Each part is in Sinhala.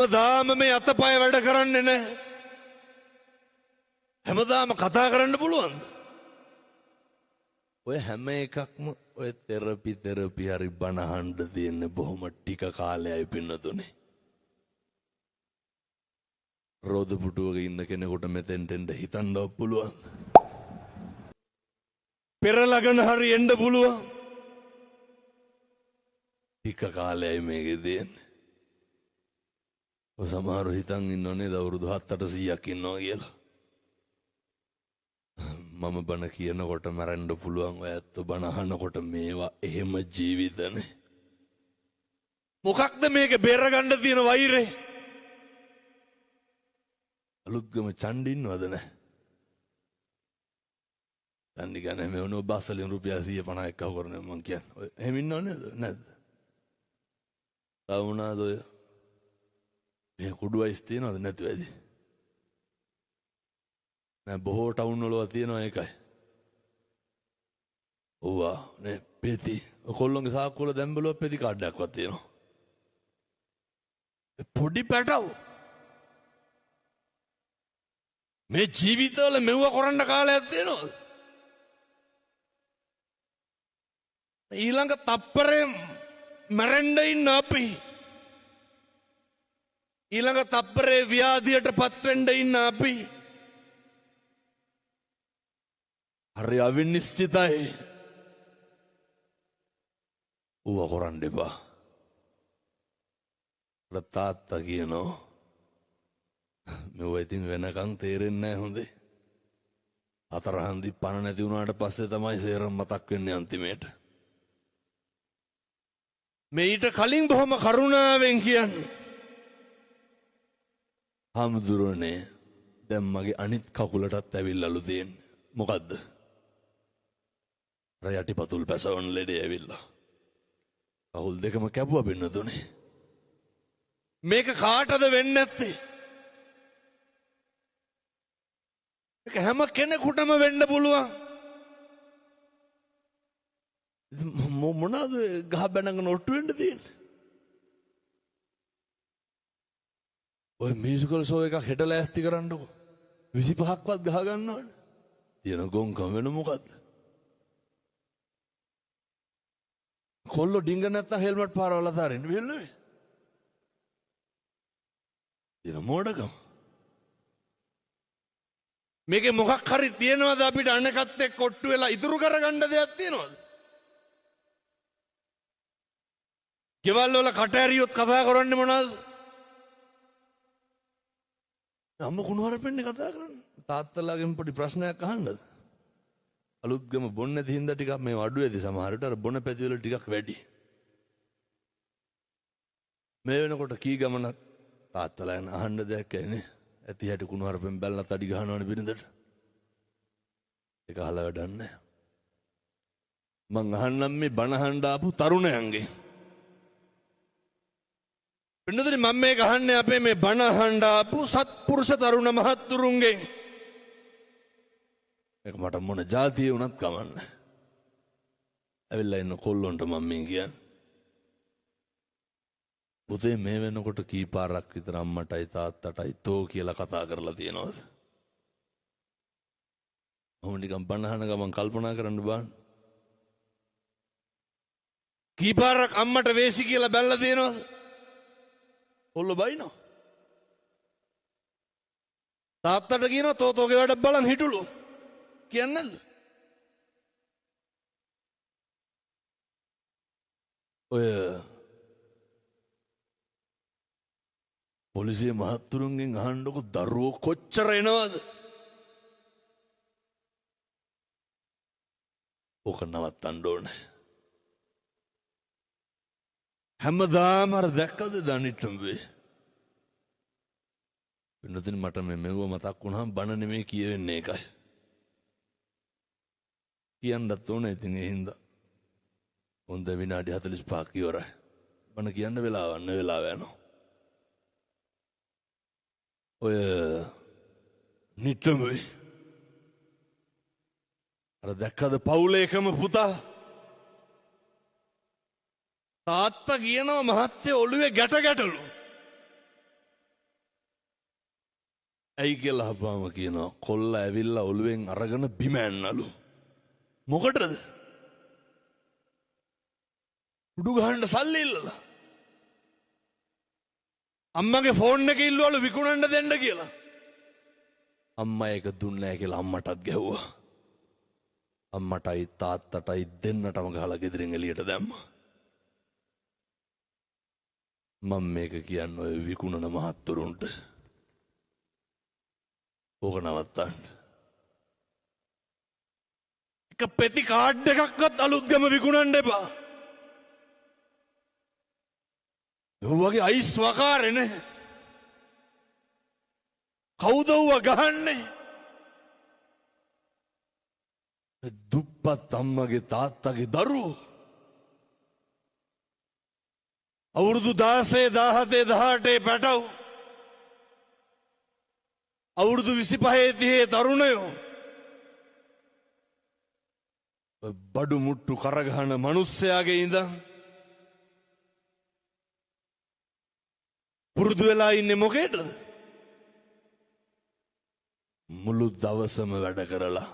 හැමදාම මේ අතපය වැඩ කරන්නේ නැහැ. හැමදාම කතා කරන්න පුළුවන්ද? ඔය හැම එකක්ම ඔය තෙරපි තෙරපි හරි බණ අහන්න තියෙන්නේ බොහොම ටික කාලයයි පින්නතුනේ. රෝද පුටුවක ඉන්න කෙනෙකුට මෙතෙන්ට එන්න හිතන්නවත් පුළුවන්. පෙරලගෙන හරි එන්න පුළුවන්. ටික කාලයයි මේකේ තියෙන්නේ. ඔය සමහරව හිතන් ඉන්නව නේද අවුරුදු 7-800ක් ඉන්නවා කියලා. මම බණ කියනකොට මැරෙන්න පුළුවන්. ඔය ඇත්තෝ බණ අහනකොට මේවා එහෙම ජීවිතනේ. මොකක්ද මේක බේරගන්න තියෙන වෛරේ? අලුත්ගම චණ්ඩි ඉන්නවද නැහැ? චණ්ඩි කියන්නේ මේ වුණෝ බස් වලින් රුපියල් 151 කව කරනවා මං කියන්නේ. ඔය එහෙම ඉන්නව නේද? නැද්ද? තව මොනවාද ඔය? මේ කුඩු අයිස් තියනවද නැතුව ඇති? නෑ බොහෝ ටවුන් වල තියෙනවා ඒකයි. ඔව්වා නේ පෙති. ඔය කොල්ලොන්ගේ සාක්කුව වල දැන් බැලුවා පෙති කාඩ් එකක්වත් තියෙනවා. පොඩි පැටව් මේ ජීවිතවල මෙව්ව කරන්න කාලයක් තියෙනවද? ඊළඟ තප්පරේ මැරෙන්න ඉන්න අපි. ඊළඟ තප්පරේ ව්‍යාධියට පත් වෙන්න ඉන්න අපි. හරි අවිනිශ්චිතයි. ඌව කරන්න එපා. අර තාත්තා කියනවා මෙව ඉතින් වෙනකන් තේරෙන්නේ නැහැ හොඳේ. හතර හන්දි පණ නැති වුණාට පස්සේ තමයි සේරම මතක් වෙන්නේ අන්තිමේට. මේ ඊට කලින් බොහොම කරුණාවෙන් කියන්නේ. හාමුදුරනේ දැන් මගේ අනිත් කකුලටත් ඇවිල්ලාලු තියෙන්නේ. මොකද්ද? අර යටිපතුල් පැසවන ලෙඩේ ඇවිල්ලා. කකුල් දෙකම කැපුවා පින්නතුනේ. මේක කාටද වෙන්නේ නැත්තේ? මේක හැම කෙනෙකුටම වෙන්න පුළුවන්. මොනවාද ගහ බැනගෙන ඔට්ටු වෙන්න තියෙන්නේ? ඔය මියුසිකල් ෂෝ එකක් හෙට ලෑස්ති කරන්නකෝ. 25ක්වත් ගහ ගන්නවනේ. තියෙන ගොංකම වෙන මොකද්ද? කොල්ලෝ ඩිංග නැත්තම් හෙල්මට් පාරවල අතාරින්න වෙන්නේ නෙවෙයි. තියෙන මෝඩකම. මේකේ මොකක් හරි තියෙනවද අපිට අනකත් එක්ක ඔට්ටු වෙලා ඉතුරු කරගන්න දෙයක් තියෙනවද? ගෙවල් වල කට ඇරියොත් කතා කරන්නේ මොනවද? අම්ම කුණුහරුපෙන්නේ කතා කරන්නේ. තාත්තලාගෙන් පොඩි ප්‍රශ්නයක් අහන්නද? අලුත්ගම බොන්න නැති හින්දා ටිකක් මේ අඩු ඇති සමහරට අර බොන පැති වල ටිකක් වැඩි. මේ වෙනකොට කී ගමනක් තාත්තලා යන අහන්න දෙයක් ඇයිනේ. ඇති හැටි කුණුහරුපෙන් බැලලා තඩි ගහනවනේ බිරිඳට. ඒක අහලා වැඩක් නැහැ. මං අහන්නම් මේ බණ අහන්න ආපු තරුණයන්ගේ. පින්නතුනි මම මේක අහන්නේ අපේ මේ බණ අහන්න ආපු සත්පුරුෂ තරුණ මහත්තුරුන්ගෙන්. ඒක මට මොන ජාතිය වුණත් කමන්නේ. ඇවිල්ලා ඉන්න කොල්ලොන්ට මම මේ කියන්නේ. පුතේ මේ වෙනකොට කී පාරක් විතර අම්මටයි තාත්තටයි තෝ කියලා කතා කරලා තියෙනවද? ඔහොම නිකන් බණ අහන ගමන් කල්පනා කරන්න බලන්න. කී පාරක් අම්මට වේසි කියලා බැලලා තියෙනවද? කොල්ලෝ බයිනවා. තාත්තට කියනවා තෝ තෝගේ වැඩ බලන් හිටුලු. කියන්නේ නැද්ද? ඔය පොලිසිය මහත්තුරුන්ගෙන් අහන්නකො දරුවෝ කොච්චර එනවද? ඕක නවත්තන්න ඕනේ. හැමදාම අර දැක්කද දනිට්ටම් වේ. වෙනදින් මට මේ මෙව්ව මතක් වුණාම බණ නෙමෙයි කියවෙන්නේ ඒකයි. කියන්නත් ඕනේ ඉතින් ඒ හින්දා. හොඳ විනාඩි 45ක් ඉවරයි. බණ කියන්න වෙලාවක් නෑ වෙලාව යනවා. ඔය නිට්ටම් වේ. අර දැක්කද පවුලේ එකම පුතා තාත්තා කියනවා මහත්තයා ඔළුවේ ගැට ගැටලු. ඇයි කියලා අහපුවාම කියනවා කොල්ල ඇවිල්ලා ඔළුවෙන් අරගෙන බිම ඇන්නලු. මොකටද? උඩු ගහන්න සල්ලි ඉල්ලලා. අම්මගේ ෆෝන් එක ඉල්ලුවලු විකුණන්න දෙන්න කියලා. අම්මා ඒක දුන්නේ නැහැ කියලා අම්මටත් ගැහුවා. අම්මටයි තාත්තටයි දෙන්නටම ගහලා ගෙදරින් එළියට දැම්මා. මම මේක කියන්න ඔය විකුණන මහත්තුරුන්ට. ඕක නවත්තන්න. එක පෙති කාඩ් එකක්වත් අලුත්ගම විකුණන්න එපා. ඔව්වගේ අයිස් වකාරනේ. කවුද ඌව ගහන්නේ? දුප්පත් අම්මගේ තාත්තගේ දරුවෝ. අවුරුදු 16 17 18 පැටව්. අවුරුදු 25 30 තරුණයෝ. බඩු මුට්ටු කරගහන මිනිස්සයාගේ ඉඳන් පුරුදු වෙලා ඉන්නේ මොකේද? මුළු දවසම වැඩ කරලා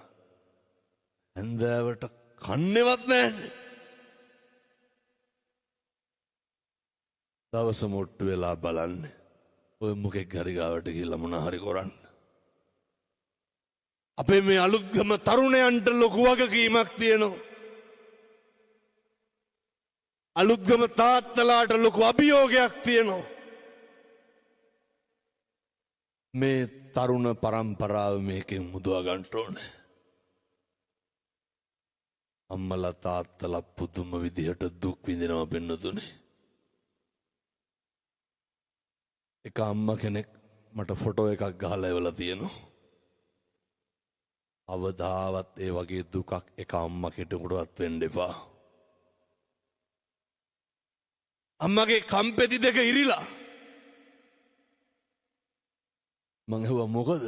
හැන්දෑවට කන්නේවත් නැහැ. දවසම ඔට්ටු වෙලා බලන්නේ ඔය මොකෙක් හරි ගාවට ගිහලා මොන හරි කරන්න. අපේ මේ අලුත්ගම තරුණයන්ට ලොකු වගකීමක් තියෙනවා. අලුත්ගම තාත්තලාට ලොකු අභියෝගයක් තියෙනවා. මේ තරුණ පරම්පරාව මේකෙන් මුදවා ගන්න ඕනේ. අම්මලා තාත්තලා පුදුම විදිහට දුක් විඳිනවා පින්නතුනේ. එක අම්මා කෙනෙක් මට ෆොටෝ එකක් ගහලා එවලා තියෙනවා. අවදාවත් ඒ වගේ දුකක් එක අම්මා කෙනෙකුටවත් වෙන්න එපා. අම්මගේ කම්පෙති දෙක ඉරිලා. මං ඇහුවා මොකද?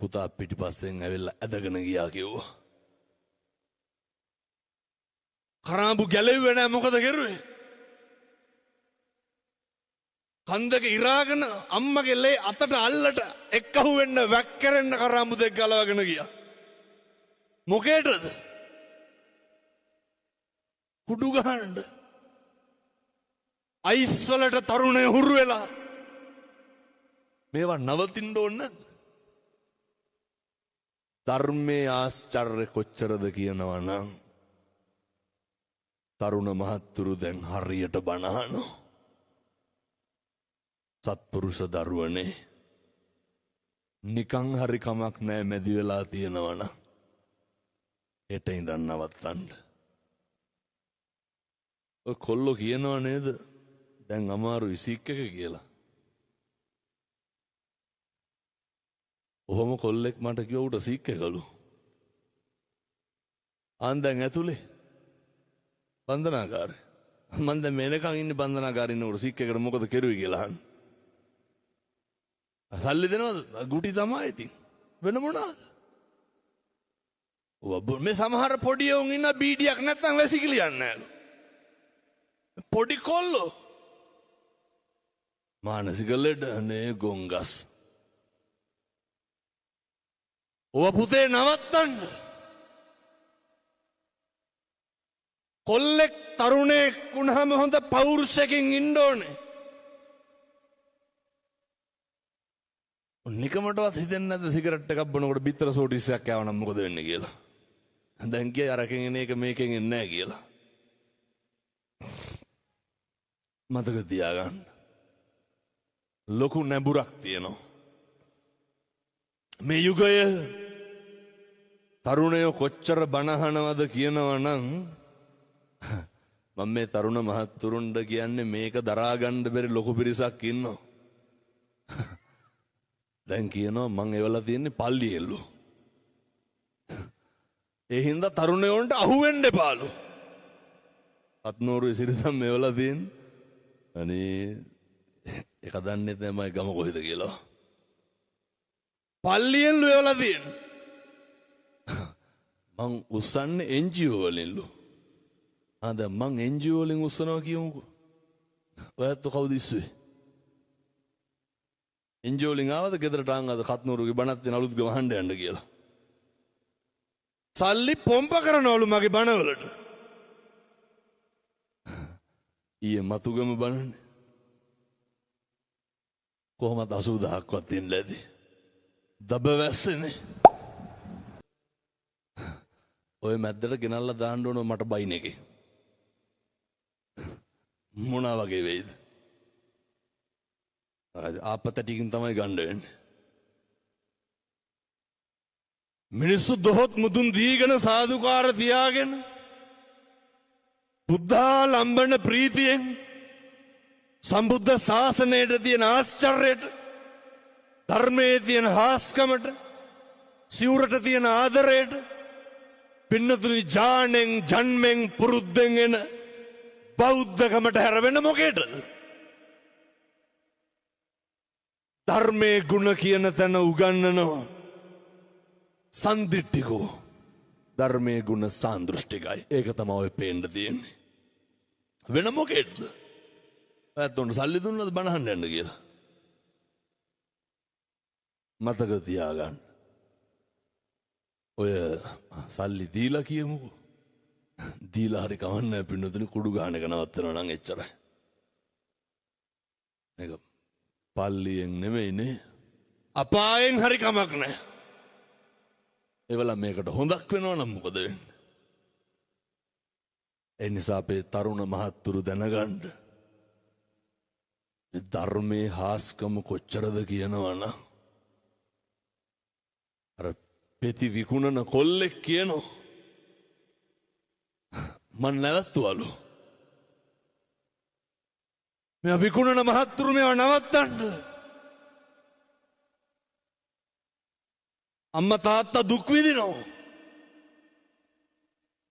පුතා පිටිපස්සෙන් ඇවිල්ලා ඇදගෙන ගියා කිව්වා. කරාඹු ගැලෙව්වේ නෑ, මොකද කරුවේ? කන් දෙක ඉරාගෙන අම්මගේ ලේ අතට අල්ලට එක්කහුව වෙන්න වැක්කරෙන්න කරාඹු දෙක ගලවගෙන ගියා. මොකේටද? කුඩු ගහන්න. අයිස් වලට තරුණය හුරු වෙලා. මේවා නවතින්න ඕන නැද්ද? ධර්මයේ ආශ්චර්ය කොච්චරද කියනවා නම් තරුණ මහත්තුරු දැන් හරියට බණ අහනවා. සත්පුරුෂ දරුවනේ, නිකන් හරි කමක් නෑ මැදි වෙලා තියෙනවනම් හෙට ඉඳන් නවත්තන්න. ඔය කොල්ලෝ කියනවා නේද දැන් අමාරු ඉසික් එක කියලා. ඔහොම කොල්ලෙක් මට කිව්වා උට සික් එකලු. ආන් දැන් ඇතුලේ බන්ධනාගාරේ. මං දැන් මේනකන් ඉන්නේ බන්ධනාගාරේ ඉන්නකොට සික් එකට මොකද කෙරුවේ කියලා අහන්න. සල්ලි දෙනවද? ගුටි තමයි ඉතින්. වෙන මොනවාද? ඔව් මේ සමහර පොඩි උන් ඉන්න බීඩියක් නැත්තම් වැසිකිලි යන්නේ නෑලු. පොඩි කොල්ලෝ. මානසික ලෙඩ නේ ගොංගස්. ඔව පුතේ නවත්තන්න. කොල්ලෙක් තරුණයෙක් වුණාම හොඳ පෞරුෂයකින් ඉන්න ඕනේ. නිකමටවත් හිතෙන්නේ නැද්ද සිගරට් එකක් බොනකොට බිත්තර සෝටිස් එකක් කෑව නම් මොකද වෙන්නේ කියලා? දැන් කියයි අරකින් එන එක මේකෙන් එන්නේ නැහැ කියලා. මතක තියාගන්න. ලොකු නැඹුරක් තියෙනවා. මේ යුගය තරුණයෝ කොච්චර බනහනවද කියනවා නම් මම මේ තරුණ මහත්තුරුන්ට කියන්නේ මේක දරා ගන්න බැරි ලොකු පිරිසක් ඉන්නවා. දැන් කියනවා මං එවලා තියෙන්නේ පල්ලියෙල්ලු. ඒ හින්දා තරුණයෝන්ට අහුවෙන්න එපාලු. අත්නෝරුවේ සිරිතම් එවලා තියෙන්නේ. අනේ ඒක දන්නේ නැහැ මම ගම කොහෙද කියලා. පල්ලියෙන්ලු එවලා තියෙන්නේ. මං උස්සන්නේ NGO වලින්ලු. ආ දැන් මං NGO වලින් උස්සනවා කියමුකෝ. ඔයත් කවුද ඉස්සුවේ? එන්ජෝ වලින් ආවද ගෙදරට ආන් අද කත්නూరుගේ බණක් තියෙන අලුත් ගම අහන්න යන්න කියලා. සල්ලි පොම්ප කරනවලු මගේ බණවලට. ඊයේ මතුගම බණනේ. කොහොමද 80000ක්වත් දෙන්න ඇති. දබ වැස්සනේ. ඔය මැද්දට ගෙනල්ලා දාන්න ඕන මට බයින් එකේ. මොනා වගේ වෙයිද? ආපතටිකින් තමයි ගන්න වෙන්නේ. මිනිස්සු දොහොත් මුදුන් දීගෙන සාදුකාර තියාගෙන බුද්ධා ලම්බන ප්‍රීතියෙන් සම්බුද්ධ ශාසනයට තියෙන ආශ්චර්යයට, ධර්මයේ තියෙන හාස්කමට, සිවුරට තියෙන ආදරයට, පින්නතුනි ජානෙන් ජන්මෙන් පුරුද්දෙන් එන බෞද්ධකමට හැරවෙන මොකේටද? ධර්මයේ ගුණ කියන තැන උගන්වනවා. සන්දිට්ඨිකෝ ධර්මයේ ගුණ සාන්දෘෂ්ටිකයි. ඒක තමයි ඔය පේන්න තියෙන්නේ. වෙන මොකේද? ඔයත් උන් සල්ලි දුන්නද බණ අහන්න යන්න කියලා? මතක තියාගන්න. ඔය සල්ලි දීලා කියමුකෝ. දීලා හරි කවන්නේ නැහැ පින්නතුනි, කුඩු ගහන එක නවත්තනවා නම් එච්චරයි. මේක පල්ලියෙන් නෙමෙයිනේ. අපායෙන් හරි කමක් නැහැ. ඒවල මේකට හොඳක් වෙනවා නම් මොකද වෙන්නේ? ඒ නිසා අපේ තරුණ මහත්තුරු දැනගන්න. මේ ධර්මයේ හාස්කම කොච්චරද කියනවනම් අර පෙති විකුණන කොල්ලෙක් කියනවා මං නැවැත්තුවලු. මෙයා විකුණන මහත්තුරු මේවා නවත්තන්න. අම්මා තාත්තා දුක් විඳිනවා.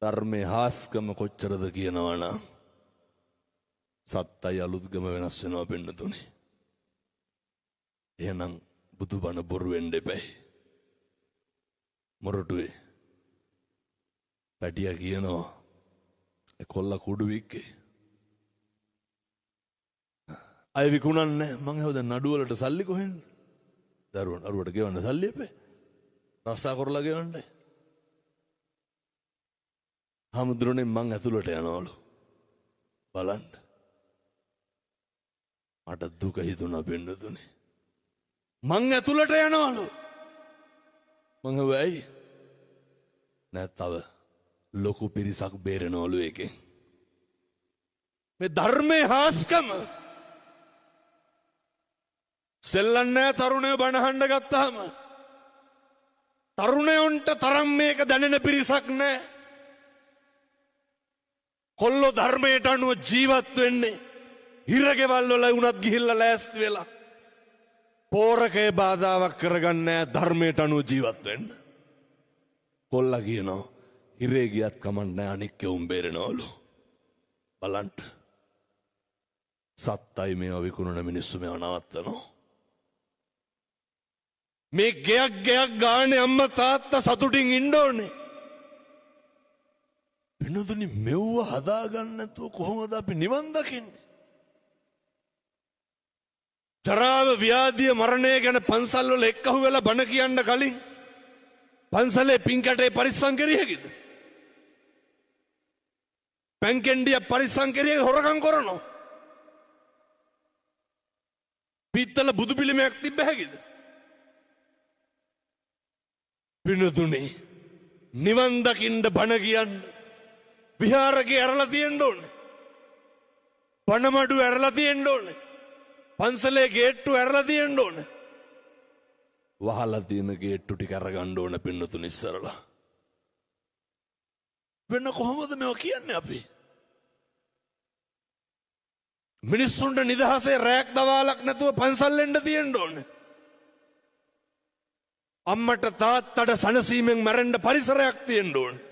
ධර්මයේ හාස්කම කොච්චරද කියනවනම් සත්තයි අලුත්ගම වෙනස් වෙනවා පින්නතුනේ. එහෙනම් බුදුබණ බොරු වෙන්න එපැයි. මොරටුවේ පැටියා කියනවා ඒ කොල්ලා කුඩු වික්කේ. අය විකුණන්නේ මං ඇහුවා දැන් නඩු වලට සල්ලි කොහෙන්ද? දරුවන් අරුවට ගෙවන්න සල්ලි එපේ. රස්සා කරලා ගෙවන්නයි. හමුදුරනේ මං ඇතුළට යනවලු. බලන්න. මට දුක හිතුණා පින්නතුනේ. මං ඇතුළට යනවලු. මං ඇහුවා ඇයි? නෑ තව ලොකු පිරිසක් බේරෙනවලු ඒකෙන්. මේ ධර්මයේ හාස්කම සෙල්ලම් නෑ තරුණයෝ බණ අහන්න ගත්තාම. තරුණයන්ට තරම් මේක දැනෙන පිරිසක් නෑ. කොල්ලෝ ධර්මයට අනුව ජීවත් වෙන්නේ හිරගෙවල් වල වුණත් ගිහිල්ලා ලෑස්ති වෙලා පෝරකේ බාධාවක් කරගන්නේ නෑ ධර්මයට අනුව ජීවත් වෙන්න. කොල්ලා කියනවා හිරේ ගියත් කමක් නෑ අනික් උන් බේරෙනවලු. බලන්න. සත්තයි මේවා විකුණන මිනිස්සු මේවා නවත්තනවා. මේ ගෙයක් ගෙයක් ගානේ අම්මා තාත්තා සතුටින් ඉන්න ඕනේ. පින්නතුනි මෙව්ව හදාගන්න නැතුව කොහොමද අපි නිවන් දකින්නේ? ජරාව ව්‍යාධිය මරණය ගැන පන්සල් වල එක්කහුව වෙලා බණ කියන්න කලින් පන්සලේ පින් කැටේ පරිස්සම් කරිය හැකිද? පැන් කෙන්ඩිය පරිස්සම් කරිය හොරකම් කරනවා. පිත්තල බුදු පිළිමයක් තිබ්බ හැකිද? පින්නතුනි නිවන් දකින්න බණ කියන්න විහාරකේ ඇරලා තියෙන්න ඕනේ. බණමඩු ඇරලා තියෙන්න ඕනේ. පන්සලේ ගේට්ටු ඇරලා තියෙන්න ඕනේ. වහලා තියෙන ගේට්ටු ටික අරගන්න ඕන පින්නතුනි ඉස්සරලා. වෙන කොහොමද මේවා කියන්නේ අපි? මිනිස්සුන්ට නිදහසේ රැයක් දවාලක් නැතුව පන්සල් එන්න තියෙන්න ඕනේ. අම්මට තාත්තට සනසීමෙන් මැරෙන්න පරිසරයක් තියෙන්න ඕනේ.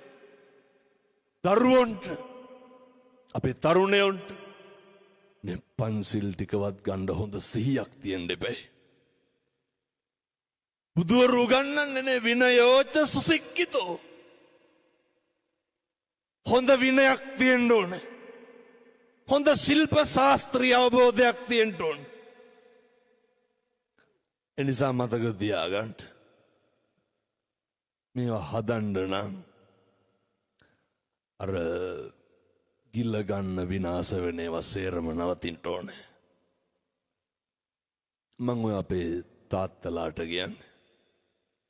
දරුවන්ට අපේ තරුණයන්ට මේ පන්සිල් ටිකවත් ගන්න හොඳ සිහියක් තියෙන්න එපැයි. බුදුවරු උගන්වන්නේ නේ විනයෝච සුසික්කිතෝ. හොඳ විනයක් තියෙන්න ඕනේ. හොඳ ශිල්ප ශාස්ත්‍රීය අවබෝධයක් තියෙන්න ඕනේ. එනිසා මතක තියාගන්න, මේවා හදන්න නම් අර ගිල්ල ගන්න විනාශ වෙන ඒවා සේරම නවතින්න ඕනේ. මං ඔය අපේ තාත්තලාට කියන්නේ,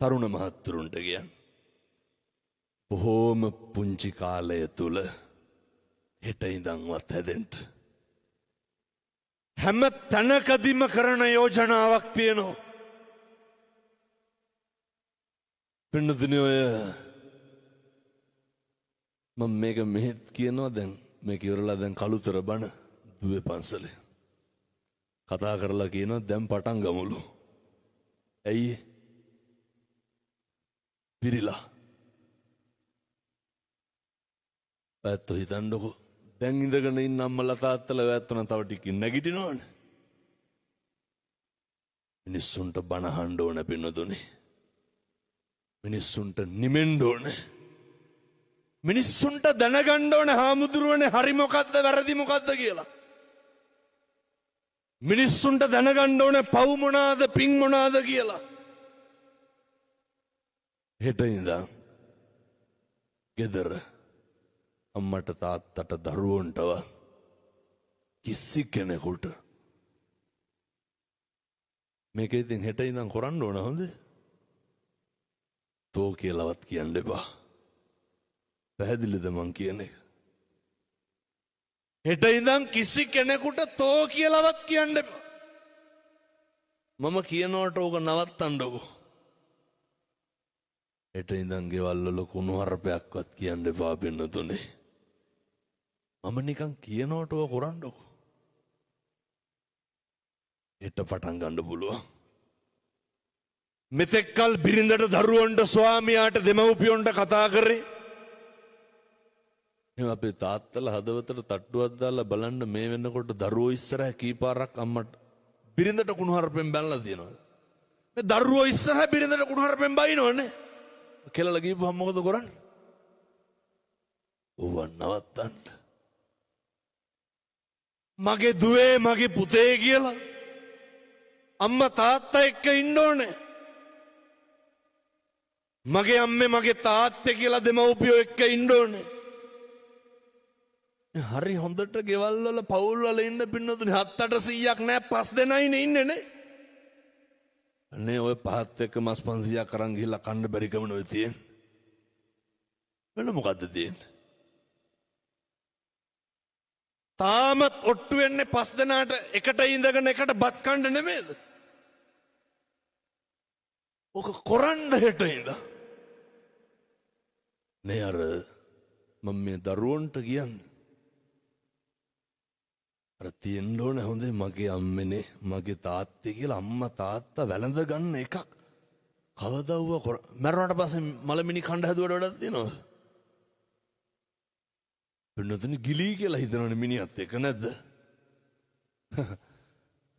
තරුණ මහත්තුරුන්ට කියන්නේ, බොහෝම පුංචි කාලය තුල හෙට ඉඳන්වත් හැදෙන්න. හැම තැනකදීම කරන යෝජනාවක් තියෙනවා. පින්නතුනි, ඔය මම මේක මෙහෙත් කියනවා, දැන් මේක ඉවරලා දැන් කලුතර බණ දුවේ පන්සලේ කතා කරලා කියනවා, දැන් පටන් ගමුලු. ඇයි? පිරිලා. ඇත්තෝ හිතන්නකෝ, දැන් ඉඳගෙන ඉන්න අම්මලා තාත්තලා වැත්තෝ නම් තව ටිකකින් නැගිටිනවනේ. මිනිස්සුන්ට බණ අහන්න ඕන පින්නතුනි. මිනිස්සුන්ට නිමෙන්න ඕනේ. මිනිස්සුන්ට දැනගන්න ඕනේ හාමුදුරුවනේ හරි මොකද්ද වැරදි මොකද්ද කියලා. මිනිස්සුන්ට දැනගන්න ඕනේ පව් මොනාද පින් මොනාද කියලා. හෙට ඉඳන් ගෙදර අම්මට තාත්තට දරුවන්ටවත් කිසි කෙනෙකුට මේක ඉතින් හෙට ඉඳන් කරන්න ඕන හොඳේ. තෝ කියලාවත් කියන්න එපා. පැහැදිලිද මං කියන එක? හෙට ඉඳන් කිසි කෙනෙකුට තෝ කියලාවත් කියන්න එපා. මම කියනවට ඕක නවත්තන්නකෝ. හෙට ඉඳන් ගෙවල් වල කුණු හරපයක්වත් කියන්න එපා පින්නතුනේ. මම නිකන් කියනවට ඕක කරන්නකෝ. හෙට පටන් ගන්න පුළුවන්. මෙතෙක්කල් බිරිඳට දරුවන්ට ස්වාමියාට දෙමව්පියන්ට කතා කරේ. එහෙනම් අපේ තාත්තලා හදවතට තට්ටුවක් දාලා බලන්න, මේ වෙනකොට දරුවෝ ඉස්සරහ කී පාරක් අම්මට බිරිඳට කුණු හරපෙන් බැනලා තියෙනවද? මේ දරුවෝ ඉස්සරහ බිරිඳට කුණු හරපෙන් බයිනවනේ. කෙලලා ගිහපුවම මොකද කරන්නේ? ඌව නවත්තන්න. මගේ දුවේ මගේ පුතේ කියලා අම්මා තාත්තා එක්ක ඉන්න ඕනේ. මගේ අම්මේ මගේ තාත්තේ කියලා දෙමව්පියෝ එක්ක ඉන්න ඕනේ. හරි හොඳට ගෙවල් වල පවුල් වල ඉන්න පින්නතුනි 7-800ක් නෑ, 5 දෙනයිනේ ඉන්නේ නේ. අනේ ඔය පහත් එක්ක මස් 500ක් අරන් ගිහිල්ලා කන්න බැරි කම නෙවෙයි තියෙන්නේ. වෙන මොකද්ද තියෙන්නේ? තාමත් ඔට්ටු වෙන්නේ 5 දෙනාට එකට ඉඳගෙන එකට බත් කන්න නෙමෙයිද? ඔක කරන්න හෙට ඉඳන්. නේ අර මම මේ දරුවන්ට කියන්නේ, අර තියෙන්න ඕනේ හොඳේ මගේ අම්මනේ මගේ තාත්තේ කියලා අම්මා තාත්තා වැළඳ ගන්න එකක්. කවදා වුව මැරුණාට පස්සේ මලමිනි කණ්ඩ හැදුවට වැඩක් තියෙනවද? පින්නතුනි ගිලී කියලා හිතනවනේ මිනිහත් එක්ක නැද්ද?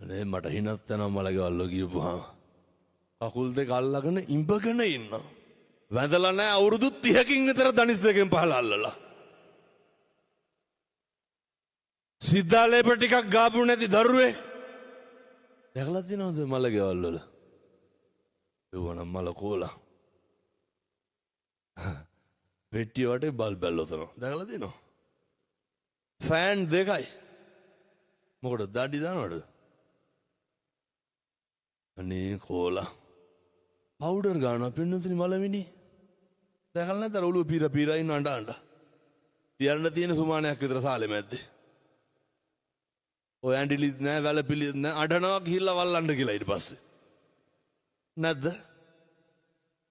අනේ මට හිනත් යනවා මලගේ වල්ලෝ කියපුවාම. කකුල් දෙක අල්ලගෙන ඉඹගෙන ඉන්නවා. වැඳලා නැහැ අවුරුදු 30කින් විතර දනිස් දෙකෙන් පහළ අල්ලලා. සිද්ධාලේප ටිකක් ගාපු නැති දරුවේ දැකලා තියෙනවද මලගේ වල? ඒවනම් මල කෝලා. පෙට්ටිය වටේ බල් බැල්ලෝ තනවා. දැකලා තියෙනවද? ෆෑන් දෙකයි. මොකටද දඩි දානවද? අනේ කෝලා. පවුඩර් ගානවා පින්නතුනි මලමිනි. දැකලා නැද්ද අර ඔළුව පීර පීරා ඉන්න අඬ අඬ. තියන්න තියෙන සුමානයක් විතර සාලේ මැද්දේ. ඔය ඇඬිලිත් නෑ වැලපිලිත් නෑ, අඬනවා ගිහිල්ලා වල්ලන්න කියලා ඊට පස්සේ. නැද්ද?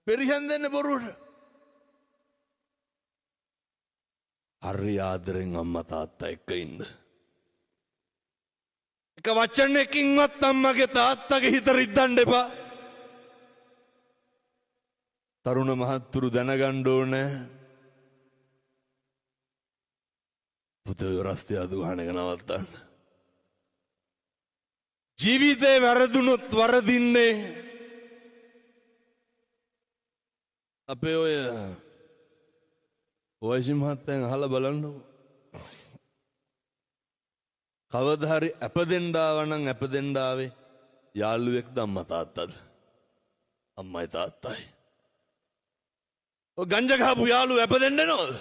පෙරිහන් දෙන්න බොරුවට. හරි ආදරෙන් අම්මා තාත්තා එක්ක ඉන්න. එක වචනයකින්වත් අම්මගේ තාත්තගේ හිත රිද්දන්න එපා. තරුණ මහත්තුරු දැනගන්න ඕනේ. පුතේ රස්තියාදු ගහන එක නවත්තන්න. ජීවිතේ වැරදුනොත් වරදින්නේ අපේ ඔය වයසි මහත්තයන් අහලා බලන්නකෝ. කවදා හරි ඇප දෙන්න ආවා නම් ඇප දෙන්න ආවේ යාළුවෙක්ද අම්මා තාත්තද? අම්මයි තාත්තයි. ඔය ගංජා ගහපු යාළුවෝ ඇප දෙන්න එනවද?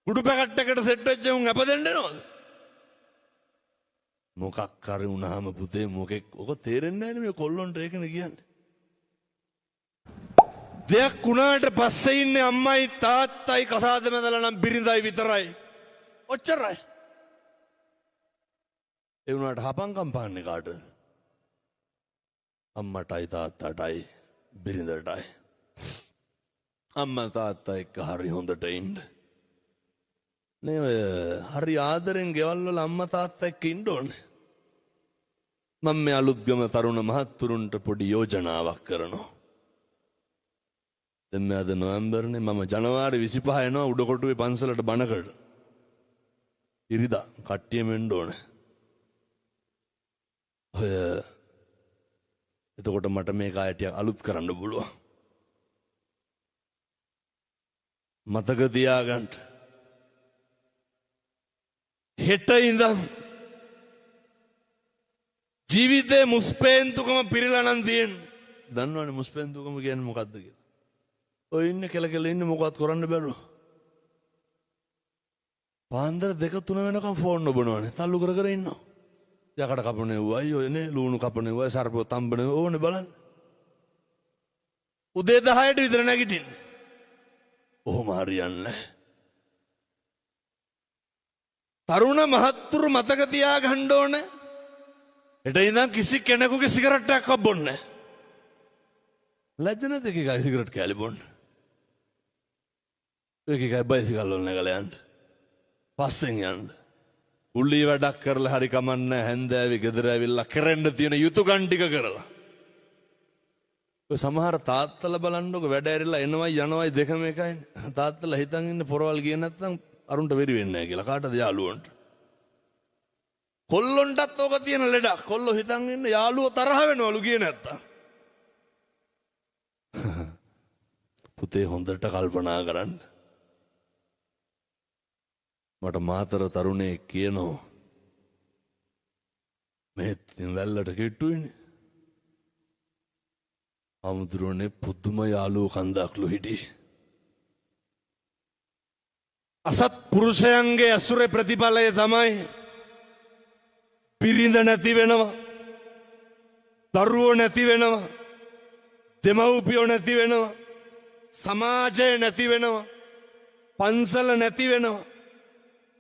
කුඩු පැකට් එකට සෙට් වෙච්ච උන් ඇප දෙන්න එනවද? මොකක් හරි වුණාම පුතේ මොකෙක් ඔක තේරෙන්නේ නැහැ නේ මේ කොල්ලොන්ට ඒකනේ කියන්නේ. දෙයක් වුණාට පස්සේ ඉන්නේ අම්මයි තාත්තයි කසාද බැඳලා නම් බිරිඳයි විතරයි. ඔච්චරයි. ඒ වුණාට හපංකම් පාන්නේ කාටද? අම්මටයි තාත්තටයි බිරිඳටයි. අම්මා තාත්තා එක්ක හරි හොඳට ඉන්න. නේ ඔය හරි ආදරෙන් ගෙවල් වල අම්මා තාත්තා එක්ක ඉන්න ඕනේ. මම මේ අලුත්ගම තරුණ මහත්තුරුන්ට පොඩි යෝජනාවක් කරනවා. දැන් මේ අද නොවැම්බර්නේ මම ජනවාරි 25 එනවා උඩකොටුවේ පන්සලට බණකට. ඉරිදා කට්ටියම එන්න ඕනේ. ඔය එතකොට මට මේක ආය ටිකක් අලුත් කරන්න පුළුවන්. මතක තියාගන්න. හෙට ඉඳන් ජීවිතේ මුස්පේන්තුකම පිරিলা නම් තියෙන්නේ. දන්නවනේ මුස්පේන්තුකම කියන්නේ මොකද්ද කියලා. ඔය ඉන්නේ කෙල කෙල ඉන්නේ මොකවත් කරන්න බැරුව. පාන්දර 2-3 වෙනකම් ෆෝන් ඔබනවනේ. තල්ලු කර කර ඉන්නවා. යකඩ කපන එව්වයි ඔය නේ ලූණු කපන එව්වයි සර්පව තම්බන ඕනේ බලන්න. උදේ 10ට විතර නැගිටින්නේ. ඔහොම හරියන්නේ නැහැ. තරුණ මහත්තුරු මතක තියාගන්න ඕනේ. හෙට ඉඳන් කිසි කෙනෙකුගේ සිගරට් එකක්වත් බොන්නේ නැහැ. ලැජ්ජ නැද්ද එක එකයි සිගරට් කෑලි බොන්න? එක එකයි බයිසිකල් වල නැගලා යන්න. පස්සෙන් යන්න. උල්ලී වැඩක් කරලා හරි කමන්නේ හැන්දෑවේ ගෙදර ඇවිල්ලා කරන්න තියෙන යුතුයකම් ටික කරලා. ඔය සමහර තාත්තලා බලන්නකො වැඩ ඇරිලා එනවයි යනවයි දෙකම එකයිනේ. තාත්තලා හිතන් ඉන්න පොරවල් ගියේ නැත්නම් අරුන්ට වෙරි වෙන්නේ නැහැ කියලා. කාටද යාළුවන්ට? කොල්ලොන්ටත් ඕක තියෙන ලෙඩක්. කොල්ලෝ හිතන් ඉන්න යාළුවෝ තරහ වෙනවලු ගියේ නැත්තම්. පුතේ හොඳට කල්පනා කරන්න. මට මාතර තරුණයෙක් කියනවා මෙහෙත් වැල්ලට කිට්ටුයිනේ. හමුදුරනේ පුදුම යාළුවෝ කන්දක්ලු හිටියේ. අසත් පුරුෂයන්ගේ ඇසුරේ ප්‍රතිඵලය තමයි පිරිඳ නැති වෙනවා, දරුවෝ නැති වෙනවා, දෙමව්පියෝ නැති වෙනවා, සමාජය නැති වෙනවා, පන්සල නැති වෙනවා.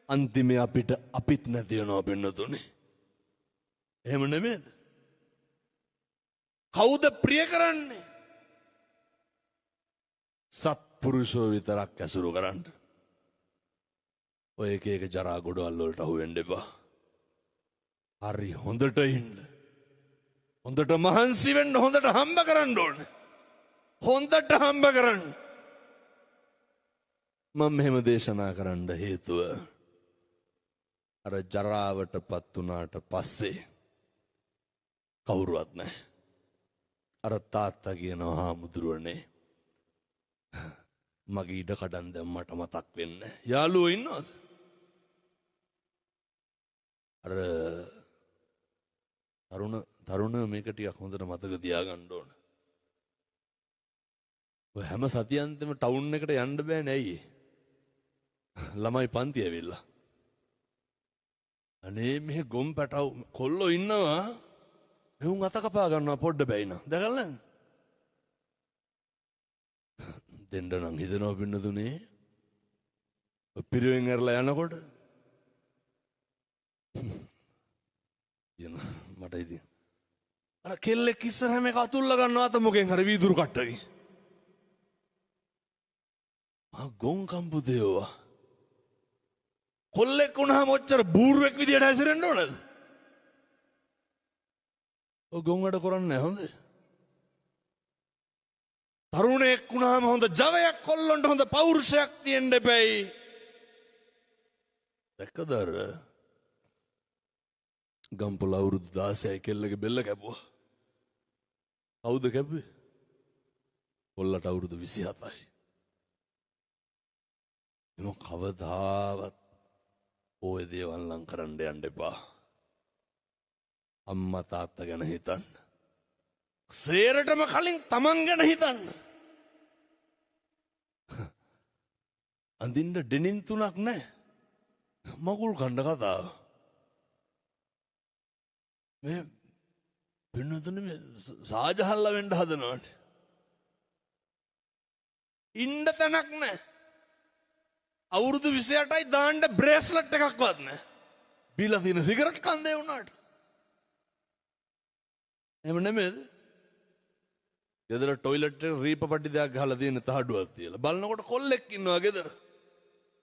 අන්තිමේ අපිට අපිත් නැති වෙනවා පින්නතුනේ. එහෙම නෙමෙයිද? කවුද ප්‍රිය කරන්නේ? සත්පුරුෂෝ විතරක් ඇසුරු කරන්න. ඔය එක එක ජරා ගොඩවල් වලට අහු වෙන්න එපා. හරි හොඳට ඉන්න. හොඳට මහන්සි වෙන්න, හොඳට හම්බ කරන්න ඕනේ. හොඳට හම්බ කරන්න. මම මෙහෙම දේශනා කරන්න හේතුව අර ජරාවට පත් වුණාට පස්සේ කවුරුවත් නැහැ. අර තාත්තා කියනවා හාමුදුරුවනේ මගේ ඉඩ කඩන් දැන් මට මතක් වෙන්නේ. යාළුවෝ ඉන්නවද? අර තරුණ මේක ටිකක් හොඳට මතක තියාගන්න ඕන. ඔය හැම සතියන්තෙම ටවුන් එකට යන්න බෑනේ ඇයි? ළමයි පන්ති ඇවිල්ලා. අනේ මෙහෙ ගොම් පැටව් කොල්ලෝ ඉන්නවා. එවුන් අත කපා ගන්නවා පොඩ්ඩ බැයිනා. දැකලා නැද්ද? දෙන්න නම් හිතෙනවා පින්නතුනේ. ඔය පිරිවෙන් ඇරලා යනකොට කියන මට ඉතින් අර කෙල්ලෙක් ඉස්සරහම එක අතුල්ල ගන්නවා අත මොකෙන් හරි වීදුරු කට්ටකින්. මා ගොන් කම්පු දේවා. කොල්ලෙක් වුණාම ඔච්චර බූරුවෙක් විදියට හැසිරෙන්න ඕනද? ඔය ගොන් වැඩ කරන්නේ නැහැ හොඳේ. තරුණයෙක් වුණාම හොඳ ජවයක් කොල්ලොන්ට හොඳ පෞරුෂයක් තියෙන්න එපැයි. දැක්කද අර ගම්පොළ අවුරුදු 16යි කෙල්ලගේ බෙල්ල කැපුවා. කවුද කැපුවේ? කොල්ලට අවුරුදු 27යි. එම කවදාවත් ඔය දේවල් නම් කරන්න යන්න එපා. අම්මා තාත්තා ගැන හිතන්න. සේරටම කලින් තමන් ගැන හිතන්න. අඳින්න ඩෙනින් තුනක් නැහැ. මගුල් කණ්ඩ කතාව. මේ පින්නතුනේ මේ සාජහල්ලා වෙන්න හදනවනේ. ඉන්න තැනක් නැහැ. අවුරුදු 28යි දාන්න බ්‍රේස්ලට් එකක්වත් නැහැ. බීලා තියෙන සිගරට් කන්දේ වුණාට. එහෙම නෙමෙයිද? ගෙදර ටොයිලට් එක රීප පටි දෙයක් ගහලා තියෙන තහඩුවක් තියලා. බලනකොට කොල්ලෙක් ඉන්නවා ගෙදර.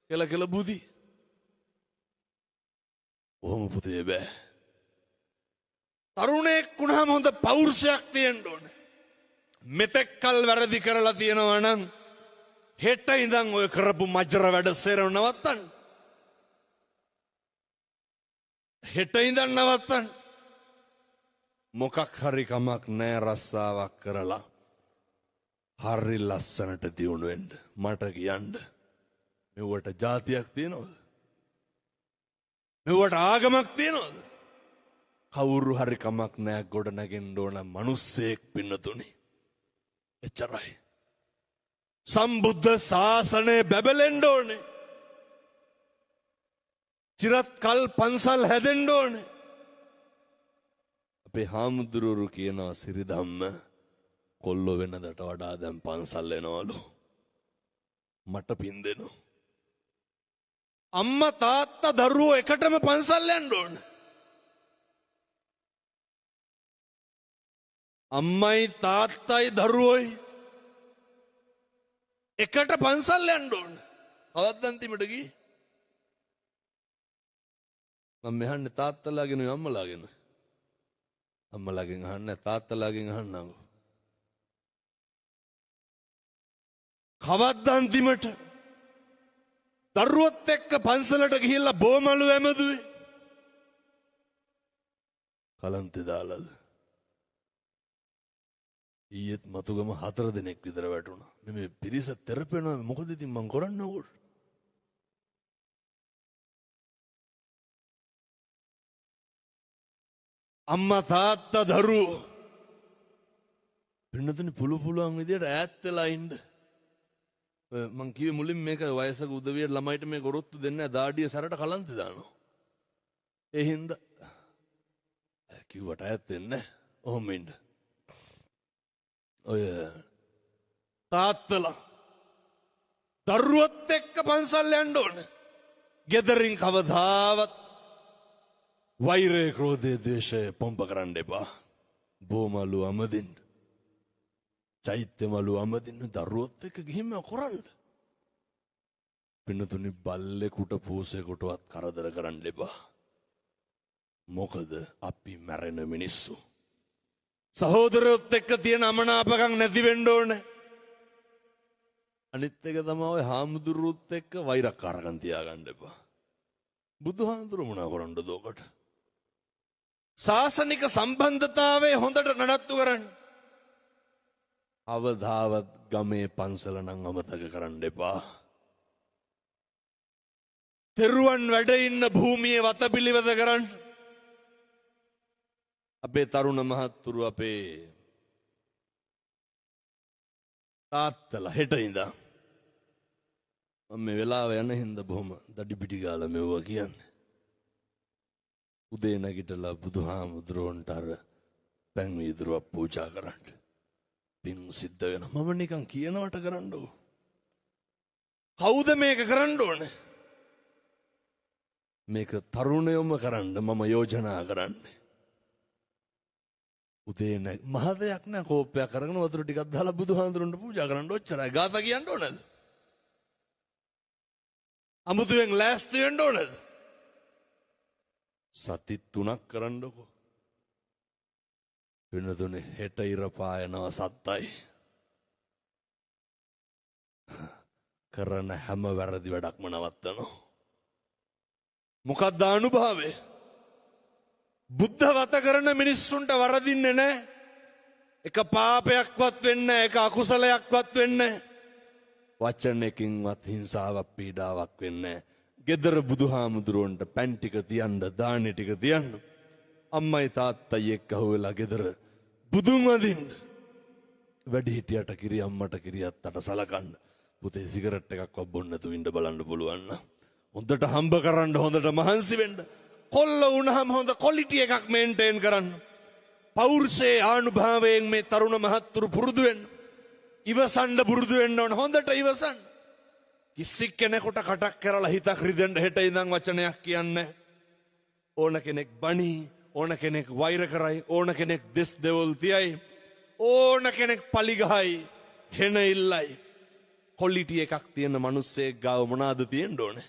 කෙල කෙල බුදි. ඔහොම පුතේ බෑ. තරුණයෙක් වුණාම හොඳ පෞරුෂයක් තියෙන්න ඕනේ. මෙතෙක් කල් වැරදි කරලා තියෙනවා නම් හෙට ඉඳන් ඔය කරපු මජර වැඩ සේරම නවත්තන්න. හෙට ඉඳන් නවත්තන්න. මොකක් හරි කමක් නෑ රස්සාවක් කරලා හරි ලස්සනට දියුණු වෙන්න. මට කියන්න මෙව්වට ජාතියක් තියෙනවද? මෙව්වට ආගමක් තියෙනවද? කවුරු හරි කමක් නෑ ගොඩ නැගෙන්න ඕන මිනිස්සෙක් පින්නතුනි. එච්චරයි. සම්බුද්ධ ශාසනය බැබලෙන්න ඕනේ. චිරත් කල් පන්සල් හැදෙන්න ඕනේ. අපේ හාමුදුරුවරු කියනවා සිරිධම්ම කොල්ලෝ වෙනදට වඩා දැන් පන්සල් එනවලු. මට පින් දෙනවා. අම්මා තාත්තා දරුවෝ එකටම පන්සල් යන්න ඕන. අම්මයි තාත්තයි දරුවෝයි එකට පන්සල් යන්න ඕන. කවද්ද අන්තිමට ගියේ? මම මෙහන්නේ තාත්තලාගෙන අම්මලාගෙන. අම්මලාගෙන් අහන්නේ තාත්තලාගෙන් අහන්නකෝ. කවද්ද අන්තිමට දරුවොත් එක්ක පන්සලට ගිහිල්ලා බෝමලු ඇමදුවේ? කලන්තේ දාලාද? ඊයේත් මතුගම 4 දෙනෙක් විතර වැටුණා. මේ පිරිස තෙරපෙනවා. මොකද ඉතින් මං කරන්නේ ඕකට? අම්මා තාත්තා දරුවෝ පින්නතුනි පුළුවන් විදියට ඈත් වෙලා ඉන්න. මං කිව්වේ මුලින් මේක වයසක උදවියට ළමයිට මේ ගොරොත්තු දෙන්නේ නැහැ. දාඩිය සැරට කලන්තේ දානවා. ඒ හින්දා කිව්වට ඈත් වෙන්නේ නැහැ. ඔහොම ඉන්න. ඔය තාත්තලා දරුවොත් එක්ක පන්සල් යන්න ඕනේ. ගෙදරින් කවදාවත් වෛරය, ක්‍රෝධය, ද්වේෂය පොම්ප කරන්න එපා. බෝමලු අමදින්න, චෛත්‍ය මලු අමදින්න දරුවොත් එක්ක ගිහින්ම කරන්න. පින්නතුනි බල්ලෙකුට පූසෙකුටවත් කරදර කරන්න එපා. මොකද අපි මැරෙන මිනිස්සු. සහෝදරයොත් එක්ක තියෙන අමනාපකම් නැති වෙන්න ඕනේ. අනිත් එක තමයි ඔය හාමුදුරුවොත් එක්ක වෛරක්කාරකම් තියාගන්න එපා. බුදුහාමුදුරුවෝ මොනවා කරන්නද ඔකට? ශාසනික සම්බන්ධතාවය හොඳට නඩත්තු කරන්න. අවදාවත් ගමේ පන්සල නම් අමතක කරන්න එපා. තෙරුවන් වැඩ ඉන්න භූමියේ වතපිළිවෙත කරන්න. අපේ තරුණ මහත්තුරු අපේ තාත්තලා හෙට ඉඳන් මම මේ වෙලාව යන හින්දා බොහොම දඩි පිටි ගාලා මෙව්වා කියන්නේ. උදේ නැගිටලා බුදුහාමුදුරුවන්ට අර පැන් වීදුරුවක් පූජා කරන්න. පින් සිද්ධ වෙනවා. මම නිකන් කියනවට කරන්න ඕන. කවුද මේක කරන්න ඕනේ? මේක තරුණයොම කරන්න මම යෝජනා කරන්නේ. උදේ නැග මහ දෙයක් නෑ, කෝප්පයක් අරගෙන වතුර ටිකක් දාලා බුදුහාමුදුරන්ට පූජා කරන්න ඔච්චරයි. ගාථා කියන්න ඕනද? අමුතුවෙන් ලෑස්ති වෙන්න ඕනද? සති 3ක් කරන්නකෝ. වෙනතුනේ හෙට ඉර පායනවා සත්තයි. කරන හැම වැරදි වැඩක්ම නවත්තනවා. මොකක්ද අනුභවය? බුද්ධ වත කරන මිනිස්සුන්ට වරදින්නේ නැහැ. එක පාපයක්වත් වෙන්නේ නැහැ, එක අකුසලයක්වත් වෙන්නේ නැහැ. වචනකින්වත් හිංසාවක් පීඩාවක් වෙන්නේ නැහැ. ගෙදර බුදුහාමුදුරුවන්ට පැන් ටික තියන්න, දානි ටික තියන්න. අම්මයි තාත්තයි එක්ක අහුවෙලා ගෙදර බුදුන් වඳින්න. වැඩිහිටියට කිරි අම්මට කිරි අත්තට සලකන්න. පුතේ සිගරට් එකක්වත් බොන්න නැතුව ඉන්න බලන්න පුළුවන් නම්. හොඳට හම්බ කරන්න, හොඳට මහන්සි වෙන්න. කොල්ල වුණාම හොඳ ක්වොලිටි එකක් මේන්ටේන් කරන්න. පෞරුෂයේ ආනුභාවයෙන් මේ තරුණ මහත්තුරු පුරුදු වෙන්න. ඉවසන්න පුරුදු වෙන්න ඕන. හොඳට ඉවසන්න. කිසි කෙනෙකුට කටක් කරලා හිතක් රිදෙන්න හෙට ඉඳන් වචනයක් කියන්නේ. ඕන කෙනෙක් බණී, ඕන කෙනෙක් වෛර කරයි, ඕන කෙනෙක් දෙස් දෙවොල් තියයි, ඕන කෙනෙක් පලි ගහයි, හෙන ඉල්ලයි. ක්වොලිටි එකක් තියෙන මිනිස්සෙක් ගාව මොනවාද තියෙන්න ඕනේ?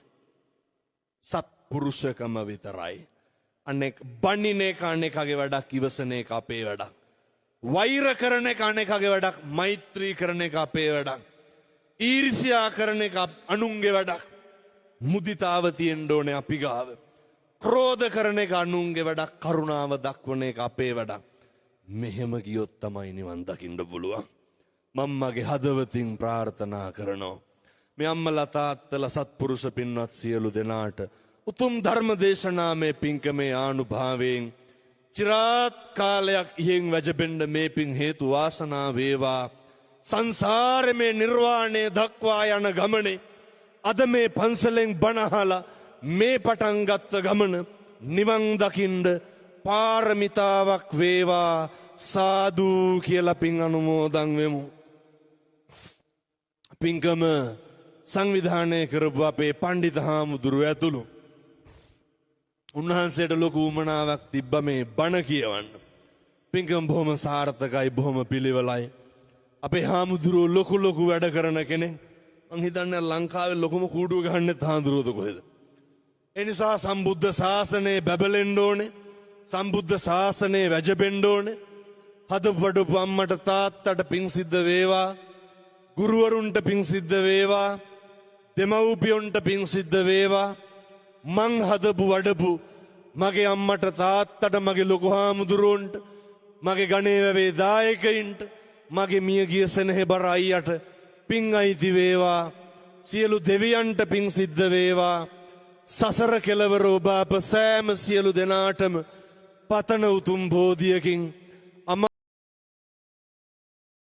සත්පුරුෂකම විතරයි. අනෙක් බණින එක අනෙකගේ වැඩක්, ඉවසන එක අපේ වැඩක්. වෛර කරන එක අනෙකගේ වැඩක්, මෛත්‍රී කරන එක අපේ වැඩක්. ඊර්ෂ්‍යා කරන එක අනුන්ගේ වැඩක්. මුදිතාව තියෙන්න ඕනේ අපි ගාව. ක්‍රෝධ කරන එක අනුන්ගේ වැඩක්, කරුණාව දක්වන එක අපේ වැඩක්. මෙහෙම ගියොත් තමයි නිවන් දකින්න පුළුවන්. මම මගේ හදවතින් ප්‍රාර්ථනා කරනවා. මේ අම්මලා තාත්තලා සත්පුරුෂ පින්වත් සියලු දෙනාට උතුම් ධර්ම දේශනාමය පින්කමේ ආනුභාවයෙන් චිරාත් කාලයක් ඉහෙන් වැජබෙන්න මේ පින් හේතු වාසනා වේවා. සංසාරේ මේ නිර්වාණය දක්වා යන ගමනේ අද මේ පන්සලෙන් බණ අහලා මේ පටන් ගත්ත ගමන නිවන් දකින්න පාරමිතාවක් වේවා. සාදු කියලා පින් අනුමෝදන් වෙමු. පින්කම සංවිධානය කරපු අපේ පණ්ඩිත හාමුදුරුවෝ ඇතුළු උන්වහන්සේට ලොකු උවමනාවක් තිබ්බ මේ බණ කියවන්න. පින්කම බොහොම සාර්ථකයි, බොහොම පිළිවෙලයි. අපේ හාමුදුරුවෝ ලොකු ලොකු වැඩ කරන කෙනෙක්. මං හිතන්නේ ලංකාවේ ලොකුම කූඩුව ගහන්නෙත් හාමුදුරුවෝද කොහෙද? ඒ නිසා සම්බුද්ධ ශාසනය බැබලෙන්න ඕනේ. සම්බුද්ධ ශාසනය වැජබෙන්න ඕනේ. හදපු වඩපු අම්මට තාත්තට පිං සිද්ධ වේවා. ගුරුවරුන්ට පිං සිද්ධ වේවා. දෙමව්පියන්ට පිං සිද්ධ වේවා. මං හදපු වඩපු මගේ අම්මට තාත්තට මගේ ලොකු හාමුදුරුවන්ට මගේ ගණේ වැවේ දායකයින්ට මගේ මියගිය සෙනෙහබර අයියට පිං අයිති වේවා. සියලු දෙවියන්ට පිං සිද්ධ වේවා. සසර කෙලවර ඔබ අප සෑම සියලු දෙනාටම පතන උතුම් බෝධියකින්